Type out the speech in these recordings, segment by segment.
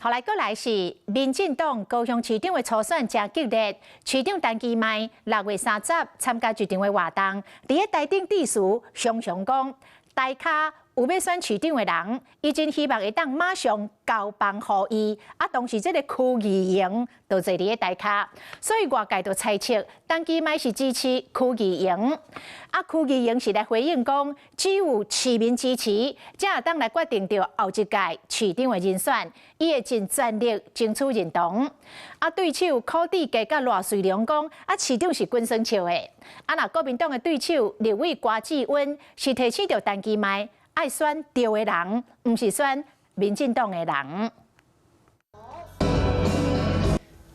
後來閣來是民進黨高雄市長的初選誠激烈，市長陳其邁6月30參加一場的活動，佇咧台頂致辭，雄雄講，台跤有欲選市長的人，伊真希望會當馬上交棒予伊。啊，當時這個柯議員就坐佇咧台跤，所以外界就猜測，陳其邁是支持柯議員。啊，柯議員是來回應講，只有市民支持，才會當來決定著後一屆市長的人選，伊會盡全力爭取認同。啊，對手柯志佳佮賴瑞隆講，啊，市長是滾耍笑的。啊，若國民黨的對手立委郭志溫是提醒著陳其邁，愛選對的人，毋是選民進黨的人。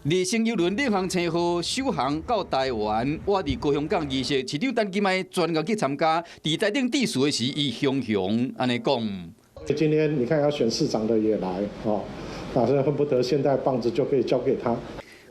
麗星郵輪領航星號首航到台灣，倚佇高雄港儀式，市長陳其邁專程去參加。佇台頂致辭的時，伊雄雄按呢講。今天你看要選市長的也來，哦，那現在恨不得現在棒子就可以交給他。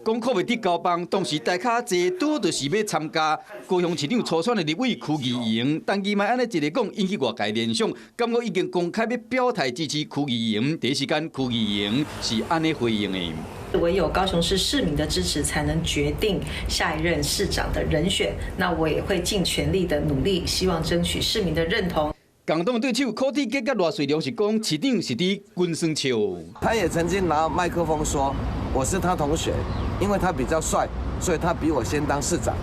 講可袂得交棒，當時台跤坐拄就是欲參加高雄市長初選的立委柯議員，陳其邁按呢一个講，引起外界聯想，感覺已經公開欲表態支持柯議員。第一時間，柯議員是按呢回應的。唯有高雄市市民的支持，才能決定下一任市長的人選。那我也會盡全力的努力，希望爭取市民的認同。共黨對手柯志佳佮賴瑞隆是講，市長是佇滾耍笑。他也曾經拿麥克風說，我是他同學，因為他比較帥，所以他比我先當市長。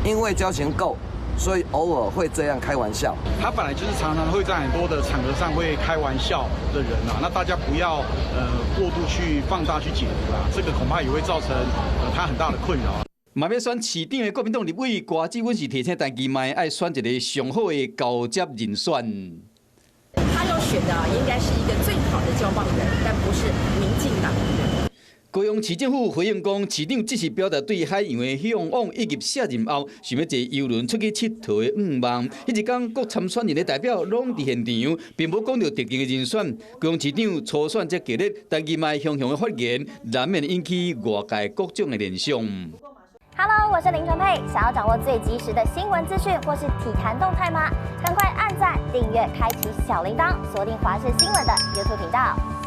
因為交情夠，所以偶爾會這樣開玩笑。他本來就是常常會在很多的場合上會開玩笑的人啊，那大家不要過度去放大去解讀啦，這個恐怕也會造成他很大的困擾。嘛欲選市長的國民黨立委郭志溫是提醒陳其邁愛選一个上好的交接人選。他要選的應該是一個最好的交棒人，但不是民進黨的人。高雄市政府回應講，市長只是表達對海洋的嚮往以及卸任後想欲坐郵輪出去𨑨迌的願望。彼一工各參選人的代表攏佇現場，並無講著特定的人選。高雄市長初選這激烈，陳其邁雄雄的發言，難免引起外界各種的聯想。 Hello，我是林純佩。想要掌握最及時的新聞資訊或是體壇動態嗎？趕快按讚、訂閱、開啟小鈴鐺，鎖定華視新聞的 YouTube 頻道。